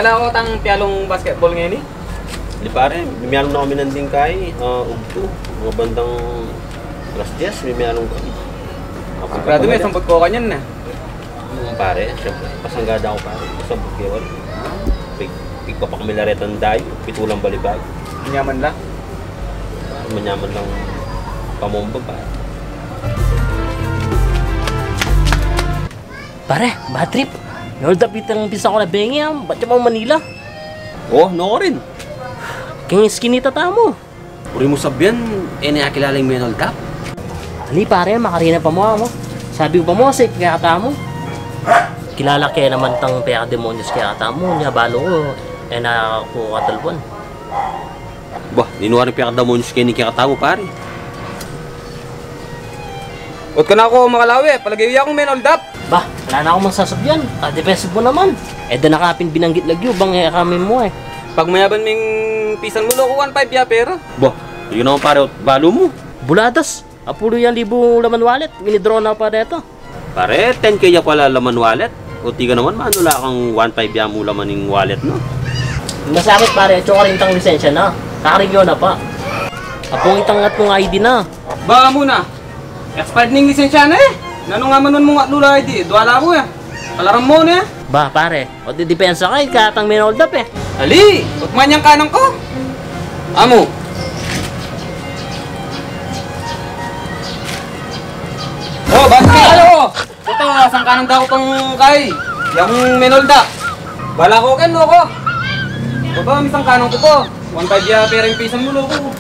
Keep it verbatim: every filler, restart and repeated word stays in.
Ako tang pialung basketball ngeni. Di pare, mimialung na kami nandin kay, ah, ugtu. Mga bandang alas diyes, mimialung kami. Sigurado me, samput ko kanyan na. Pare, siyempre, pasangga da ako, pare. Samput ko kanyan. Pig, pigpapak mi la retang dayu, pitulang balibag. Manyaman la. Manyaman lang pamomba, pare. Pare, bad trip. Noldap itang pisang ku na bengi, ah. Bat ya pa Manila? O, nukarin. Keng iskinita tamu. Buri mu sabian, e ne akilala ing menoldap? Ali, pare, makarina pa mu, ah, mu. Sabi ku pa mu, safe kekatamu. Kilala ke naman tang pekademonyos kekatamu, nya balu ku, e na ku katalwan. Bah, ninu karing pekademonyos keni kekatamu, pare? Ot ka na ku makalawe, palage ya kung menoldap. Bah, ala na kung masasabian. Kadepesib mu naman. E da na ka pin binanggit lagyu, bang e kami mu, e. Pagmayaban ming pisan mu, loko, one five ya pera. Bah, yu naman, pare, ot balu mu. Buladas, apulu yang libu laman wallet, winidraw na pa deta. Pare, ten K ya pala laman wallet. Ot ika naman, manula kang one five ya mu laman ing wallet, no? Masakit, pare, atyu karin tang lisensya na. Kakarigyo na pa. Apung itang atnung I D na. Ba, amu na. Expired ning lisensya na, e. Nanu nga manuan mung atlu la I D, dua la mu, e. Kalaran mu ne. Ba, pare, o didipensa ka, ika atang menoldap, e. Ali, ot manyang kanang ku. Amu. O, bakit kaya, o? Ito, sangkanan da ku pang kai. Yang menoldap. Bala ku ken, loko. Baba, misangkanan ku pa. One five ya pera ing pisan mu, loko.